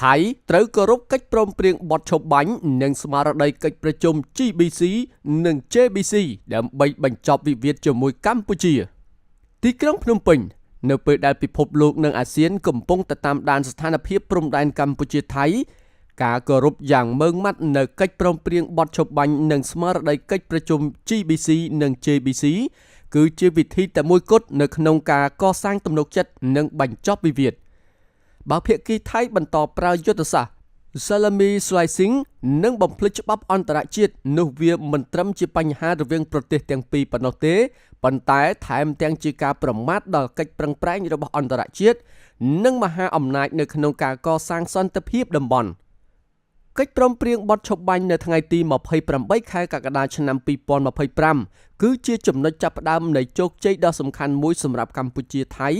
ថៃត្រូវគោរពកិច្ចព្រមព្រៀងបទឈប់បាញ់និងស្មារតីកិច្ចប្រជុំ GBC និង JBC ដើម្បីបញ្ចប់វិវាទជាមួយកម្ពុជា ទីក្រុងភ្នំពេញនៅពេលដែលពិភពលោកនិងអាស៊ានកំពុងតែតាមដានស្ថានភាពព្រំដែនកម្ពុជាថៃការគោរពយ៉ាងម៉ឺងម៉ាត់នៅកិច្ចព្រមព្រៀងបទឈប់បាញ់និងស្មារតីកិច្ចប្រជុំ GBC និង JBC គឺជាវិធីតែមួយគត់នៅក្នុងការកសាងទំនុកចិត្តនិងបញ្ចប់វិវាទបើភាគីថៃបន្តប្រើយុទ្ធសាស្ត្រ Salami Slicing និងបំភ្លេចច្បាប់អន្តរជាតិនោះវាមិនត្រឹមជាបញ្ហារវាងប្រទេសទាំងពីរប៉ុណ្ណោះទេប៉ុន្តែថែមទាំងជាការប្រមាថដល់កិច្ចប្រឹងប្រែងរបស់អន្តរជាតិនិងមហាអំណាចនៅក្នុងការកសាងសន្តិភាពតំបន់កិច្ចព្រមព្រៀងបទឈប់បាញ់នៅថ្ងៃទី28ខែកក្កដាឆ្នាំ2025គឺជាចំណុចចាប់ផ្ដើមនៃជោគជ័យដ៏សំខាន់មួយសម្រាប់កម្ពុជាថៃ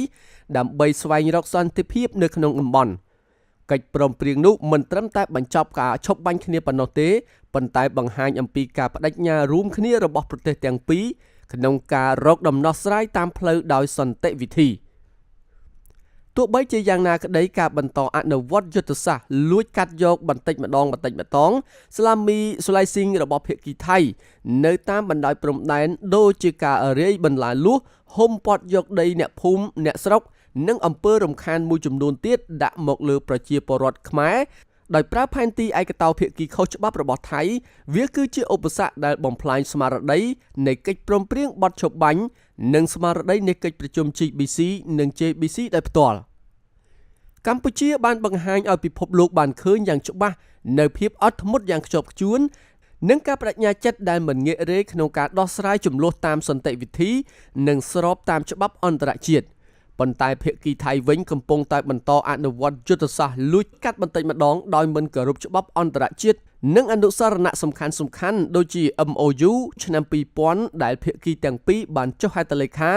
ដើម្បីស្វែងរកសន្តិភាពនៅក្នុងតំបន់កិច្ចព្រមព្រៀងនោះមិនត្រឹមតែបញ្ចប់ការឈប់បាញ់គ្នាប៉ុណ្ណោះទេប៉ុន្តែបង្ហាញអំពីការបដិញ្ញារួមគ្នារបស់ប្រទេសទាំងពីរក្នុងការរកដំណោះស្រាយតាមផ្លូវដោយសន្តិវិធីទោះបីជាយ៉ាងណាក្តីការបន្តអនុវត្តយុទ្ធសាស្ត្រលួចកាត់យកបន្តិចម្ដងបន្តិចម្ដង Salami Slicing របស់ភាគីថៃនៅតាមបណ្ដោយព្រំដែនដូចជាការរាយបន្លាលួសហុំព័ទ្ធយកដីអ្នកភូមិអ្នកស្រុកនិងអំពើរំខានមួយចំនួនទៀតដាក់មកលើប្រជាពលរដ្ឋខ្មែរដោយប្រើផែនទីឯកតោភាគីខុសច្បាប់របស់ថៃវាគឺជាឧបសគ្គដែលបំផ្លាញស្មារតីនៃកិច្ចព្រមព្រៀងបទឈប់បាញ់និងស្មារតីនៃកិច្ចប្រជុំ GBC និង JBC ដោយផ្ទាល់កម្ពុជាបានបង្ហាញឲ្យពិភពលោកបានឃើញយ៉ាងច្បាស់នៅភាពអត់ធ្មត់យ៉ាងខ្ជាប់ខ្ជួននិងការបដិញ្ញាចិត្តដែលមិនងាករេក្នុងការដោះស្រាយជម្លោះតាមសន្តិវិធីនិងស្របតាមច្បាប់អន្តរជាតិប៉ុន្តែភាគីថៃវិញកំពុងតែបន្តអនុវត្តយុទ្ធសាស្ត្រលួចកាត់បន្តិចម្ដងដោយមិនគោរពច្បាប់អន្តរជាតិនិងអនុស្សរណៈសំខាន់ៗដូចជា MOU ឆ្នាំ2000ដែលភាគីទាំងពីរបានចុះហត្ថលេខា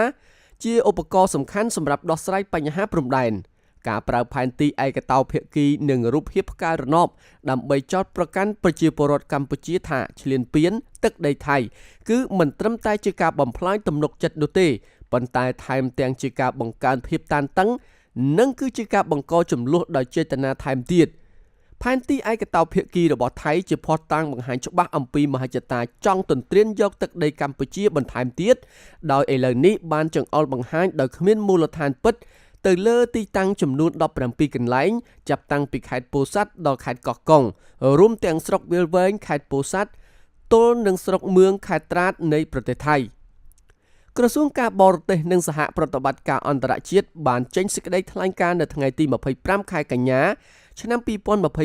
ជាឧបករណ៍សំខាន់សម្រាប់ដោះស្រាយបញ្ហាព្រំដែនការប្រើផែនទីឯកតោភាគីនិងរូបភាពផ្កាយរណបដើម្បីចោទប្រកាន់ប្រជាពលរដ្ឋកម្ពុជាថាឈ្លានពានទឹកដីថៃគឺមិនត្រឹមតែជាការបំផ្លាញទំនុកចិត្តនោះទេប៉ុន្តែថែមទាំងជាការបង្កើនភាពតានតឹងនិងគឺជាការបង្កជម្លោះដោយចេតនាថែមទៀតផែនទីឯកតោភាគីរបស់ថៃជាភស្តុតាងបង្ហាញច្បាស់អំពីមហិច្ឆតាចង់ទន្ទ្រានយកទឹកដីកម្ពុជាបន្ថែមទៀតដោយឥឡូវនេះបានចង្អុលបង្ហាញដោយគ្មានមូលដ្ឋានពិតទៅលើទីតាំងចំនួន17កន្លែងចាប់តាំងពីខេត្តពោធិ៍សាត់ដល់ខេត្តកោះកុងរួមទាំងស្រុកវាលវែងខេត្តពោធិ៍សាត់ទល់នឹងស្រុកមឿងខេត្តត្រាតនៃប្រទេសថៃក្រសួងការបរទេសនិងសហប្រតិបត្តិការអន្តរជាតិបានចេញសេចក្តីថ្លែងការណ៍នៅថ្ងៃទី25ខែកញ្ញាឆ្នាំ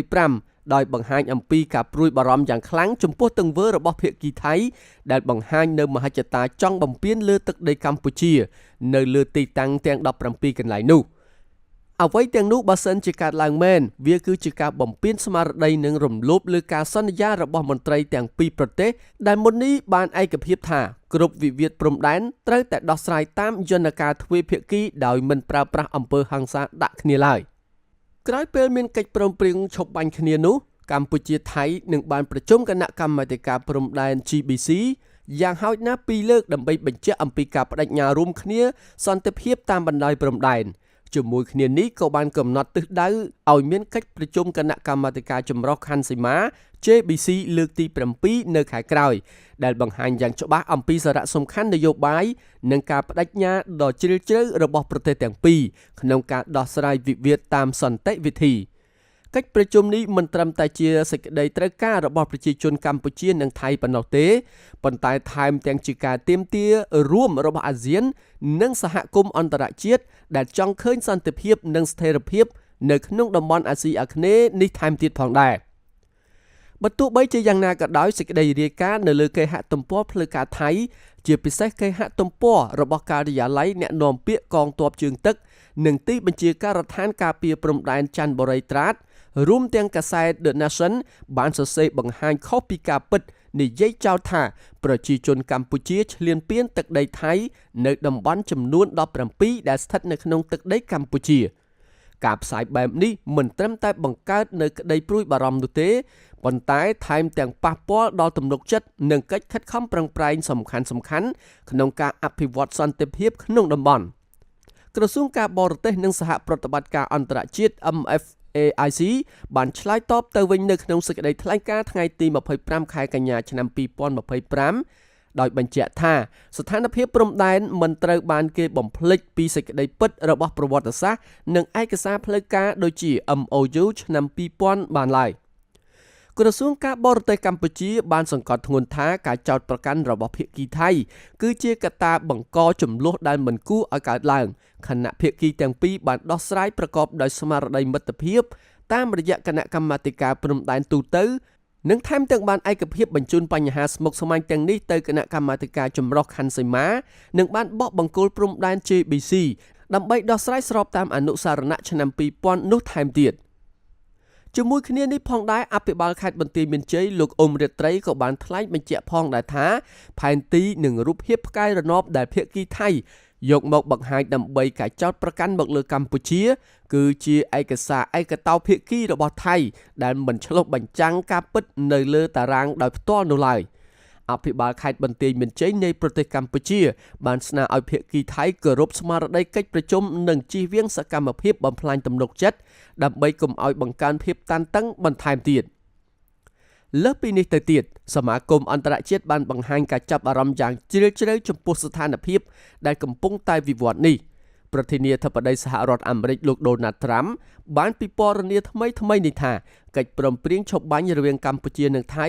2025ដោយបង្ហាញអំពីការព្រួយបារម្ភយ៉ាងខ្លាំងចំពោះទង្វើរបស់ភាគីថៃដែលបង្ហាញនៅមហិច្ឆតាចង់បំពានលើទឹកដីកម្ពុជានៅលើទីតាំងទាំង17កន្លែងនោះអ្វីទាំងនោះបើសិនជាកើតឡើងមែនវាគឺជាការបំពានស្មារតីនិងរំលោភលើការសន្យារបស់មន្ត្រីទាំងពីរប្រទេសដែលមុននេះបានឯកភាពថាគ្រប់វិវាទព្រំដែនត្រូវតែដោះស្រាយតាមយន្តការទ្វេភាគីដោយមិនប្រើប្រាស់អំពើហិង្សាដាក់គ្នាឡើយក្រោយពេលមានកិច្ចព្រមព្រៀងឈប់បាញ់គ្នានោះកម្ពុជាថៃនឹងបានប្រជុំគណៈកម្មាធិការព្រំដែន GBC យ៉ាងហោចណាស់ពីរលើកដើម្បីបញ្ជាក់អំពីការបដិញ្ញារួមគ្នាសន្តិភាពតាមបណ្ដោយព្រំដែនជាមួយគ្នានេះក៏បានកំណត់ទិសដៅឲ្យមានកិច្ចប្រជុំគណៈកម្មាធិការចម្រុះខណ្ឌសីមា JBC លើកទី7នៅខែក្រោយដែលបង្ហាញយ៉ាងច្បាស់អំពីសារៈសំខាន់នយោបាយនិងការបដិញ្ញាដ៏ជ្រាលជ្រៅរបស់ប្រទេសទាំងពីរក្នុងការដោះស្រាយវិវាទតាមសន្តិវិធីកិច្ចប្រជុំនេះមិនត្រឹមតែជាសេចក្តីត្រូវការរបស់ប្រជាជនកម្ពុជានិងថៃប៉ុណ្ណោះទេប៉ុន្តែថែមទាំងជាការទាមទាររួមរបស់អាស៊ាននិងសហគមន៍អន្តរជាតិដែលចង់ឃើញសន្តិភាពនិងស្ថិរភាពនៅក្នុងតំបន់អាស៊ីអាគ្នេយ៍នេះថែមទៀតផងដែរបើទោះបីជាយ៉ាងណាក៏ដោយសេចក្តីរាយការណ៍នៅលើគេហទំព័រផ្លូវការថៃជាពិសេសគេហទំព័ររបស់ការិយាល័យអ្នកនាំពាក្យកងទ័ពជើងទឹកនិងទីបញ្ជាការដ្ឋានការពារព្រំដែនច័ន្ទបុរីត្រាតរួមទាំងកាសែត The Nation បានសរសេរបង្ហាញខុសពីការពិតនិយាយចោទថាប្រជាជនកម្ពុជាឈ្លានពានទឹកដីថៃនៅតំបន់ចំនួន17ដែលស្ថិតនៅក្នុងទឹកដីកម្ពុជាការផ្សាយបែបនេះមិនត្រឹមតែបង្កើតនៅក្តីព្រួយបារម្ភនោះទេប៉ុន្តែថែមទាំងប៉ះពាល់ដល់ទំនុកចិត្តនិងកិច្ចខិតខំប្រឹងប្រែងសំខាន់ៗក្នុងការអភិវឌ្ឍសន្តិភាពក្នុងតំបន់ក្រសួងការបរទេសនិងសហប្រតិបត្តិការអន្តរជាតិ SAIC បានឆ្លើយតបទៅវិញនៅក្នុងសេចក្តីថ្លែងការណ៍ថ្ងៃទី25ខែកញ្ញាឆ្នាំ2025ដោយបញ្ជាក់ថាស្ថានភាពព្រំដែនមិនត្រូវបានគេបំភ្លេចពីសេចក្តីពិតរបស់ប្រវត្តិសាស្ត្រនិងឯកសារផ្លូវការដូចជា MOU ឆ្នាំ2000បានឡើយ។ក្រសួងការបរទេសកម្ពុជាបានសង្កត់ធ្ងន់ថាការចោទប្រកាន់របស់ភាគីថៃគឺជាកត្តាបង្កជម្លោះដែលមិនគួរឲ្យកើតឡើងខណៈភាគីទាំងពីរបានដោះស្រាយប្រកបដោយស្មារតីមិត្តភាពតាមរយៈគណៈកម្មាធិការព្រំដែនទូទៅនិងថែមទាំងបានឯកភាពបញ្ជូនបញ្ហាស្មុគស្មាញទាំងនេះទៅគណៈកម្មាធិការចម្រុះខណ្ឌសីមានិងបានបោះបង្គោលព្រំដែន JBC ដើម្បីដោះស្រាយស្របតាមអនុស្សរណៈឆ្នាំ2000នោះថែមទៀត។ជាមួយគ្នានេះផងដែរអភិបាលខេត្តបន្ទាយមានជ័យលោកអ៊ុំរាត្រីក៏បានថ្លែងបញ្ជាក់ផងដែរថាផែនទីនិងរូបភាពផ្កាយរណបដែលភាគីថៃយកមកបង្ហាញដើម្បីការចោទប្រកាន់មកលើកម្ពុជា គឺជាឯកសារឯកតោភាគីរបស់ថៃដែលមិនឆ្លុះបញ្ចាំងការពិតនៅលើតារាងដោយផ្ទាល់នោះឡើយអភិបាលខេត្តបន្ទាយមានជ័យនៃប្រទេសកម្ពុជាបានស្នើឲ្យភាគីថៃគោរពស្មារតីកិច្ចប្រជុំនិងជៀសវាងសកម្មភាពបំផ្លាញទំនុកចិត្តដើម្បីកុំឲ្យបង្កើនភាពតានតឹងបន្ថែមទៀតលើសពីនេះទៅទៀតសមាគមអន្តរជាតិបានបង្ហាញការចាប់អារម្មណ៍យ៉ាងជ្រាលជ្រៅចំពោះស្ថានភាពដែលកំពុងតែវិវត្តនេះប្រធានាធិបតីសហរដ្ឋអាមេរិកលោកដូណាល់ត្រាំបានពិពណ៌នាថ្មីថ្មីនេះថាកិច្ចព្រមព្រៀងឈប់បាញ់រវាងកម្ពុជានិងថៃ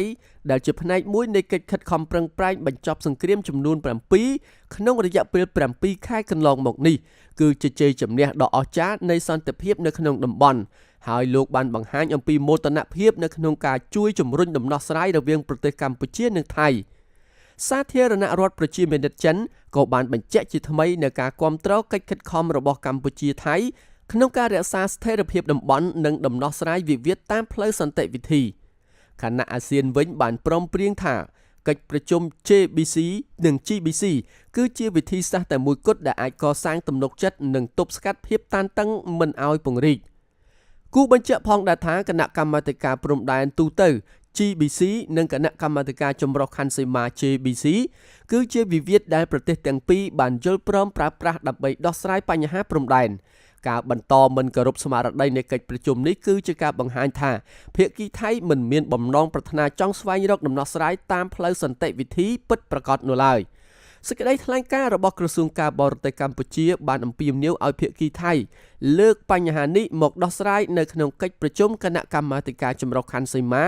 ដែលជាផ្នែកមួយនៃកិច្ចខិតខំប្រឹងប្រែងបញ្ចប់សង្គ្រាមចំនួន7ក្នុងរយៈពេល7ខែកន្លងមកនេះគឺជាជ័យជំនះដ៏អស្ចារ្យនៃសន្តិភាពនៅក្នុងតំបន់ហើយលោកបានបង្ហាញអំពីមោទនភាពនៅក្នុងការជួយជំរុញដំណោះស្រាយរវាងប្រទេសកម្ពុជានិងថៃសាធារណរដ្ឋប្រជាមានិតចិនក៏បានបញ្ជាក់ជាថ្មីនូវការគាំទ្រកិច្ចខិតខំរបស់កម្ពុជាថៃក្នុងការរក្សាស្ថិរភាពតំបន់និងដំណោះស្រាយវិវាទតាមផ្លូវសន្តិវិធីខណៈអាស៊ានវិញបានព្រមព្រៀងថាកិច្ចប្រជុំ JBC និង GBC គឺជាវិធីសាស្ត្រតែមួយគត់ដែលអាចកសាងទំនុកចិត្តនិងទប់ស្កាត់ភាពតានតឹងមិនឲ្យពង្រីកគូបញ្ជាក់ផងដែរថាគណៈកម្មាធិការព្រំដែនទូទៅ GBC និងគណៈកម្មាធិការចម្រុះខណ្ឌសីមា JBC គឺជាវិវាទដែលប្រទេសទាំងពីរបានយល់ព្រមប្រើប្រាស់ដើម្បីដោះស្រាយបញ្ហាព្រំដែនការបន្តមិនគោរពស្មារតីនៃកិច្ចប្រជុំនេះគឺជាការបង្ហាញថាភាគីថៃមិនមានបំណងប្រាថ្នាចង់ស្វែងរកដំណោះស្រាយតាមផ្លូវសន្តិវិធីពិតប្រាកដនោះឡើយសេចក្តីថ្លែងការណ៍របស់ក្រសួងការបរទេសកម្ពុជាបានអំពាវនាវឲ្យភាគីថៃលើកបញ្ហានេះមកដោះស្រាយនៅក្នុងកិច្ចប្រជុំគណៈកម្មាធិការចម្រុះខណ្ឌសីមា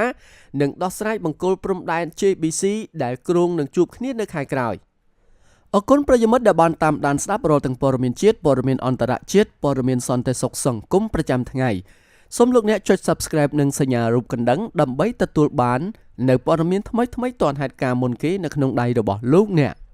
និងដោះស្រាយបង្គោលព្រំដែន JBC ដែលគ្រោងនឹងជួបគ្នានៅខែក្រោយអរគុណប្រិយមិត្តដែលបានតាមដានស្ដាប់រាល់ទាំងព័ត៌មានជាតិព័ត៌មានអន្តរជាតិព័ត៌មានសន្តិសុខសង្គមប្រចាំថ្ងៃសូមលោកអ្នកចុច Subscribe និងសញ្ញារូបកណ្ដឹងដើម្បីទទួលបាននៅព័ត៌មានថ្មីៗទាន់ហេតុការណ៍មុនគេនៅក្នុងដៃរបស់លោកអ្នក។